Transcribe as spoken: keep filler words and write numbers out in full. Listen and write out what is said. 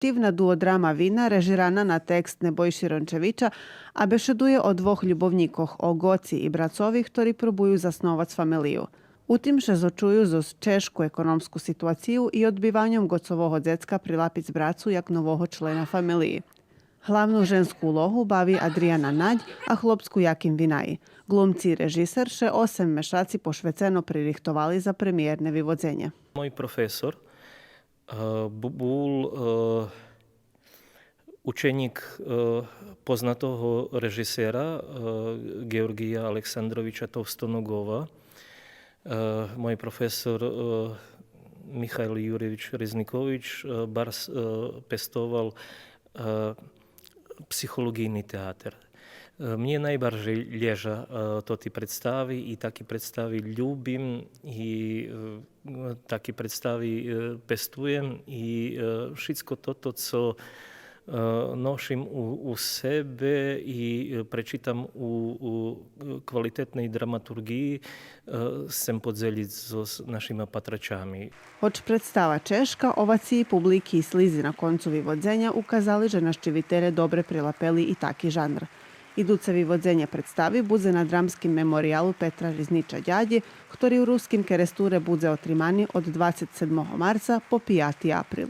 Фиктивна дуодрама Вина, режирана на текст Небойши Рончевича, а бешедує о двох любовнїкох, о Гоци и Брацови, хтори пробую засновац фамелию. У тим ше зочую зоз чежку економску ситуацию и одбиваньом Гоцового дзецка прилапиц Брацу як нового члена фамелиї. Главну женску улогу бави Адрияна Надь, а хлопску Яким Винаї. Глумци и режисер ше осем мешаци пошвецено пририхтовали за премиєрне виводзенє. Мой професор, е, бу-, бул, е, ученїк, е, познатого режисера, е, Георгия Александровича Товстоногова. Е, мой професор, е, Михайл Юрьович Ризникович, е, барз, е, пестовал, е, психолоґийни театер. Е, мнє найбаржей лєжа, е, тоти представи и таки представи любим и, е, таки представи, е, пестуєм и, е, шицко тото цо, е, ношим у, у себе и, е, пречитам у, у, е, квалитетней драматурґиї, е, сцем подзелїц зоз нашима патрачами. Гоч представа чежка, овациї публики и слизи на концу виводзеня указали же нащивителє добре прилапели и таки жанр. Идуце виводзенє представи будзе на Драмским мемориялу Петра Ризнича Дядї, хтори у Руским Керестуре будзе отримани од двацец седмого марца по пияти април.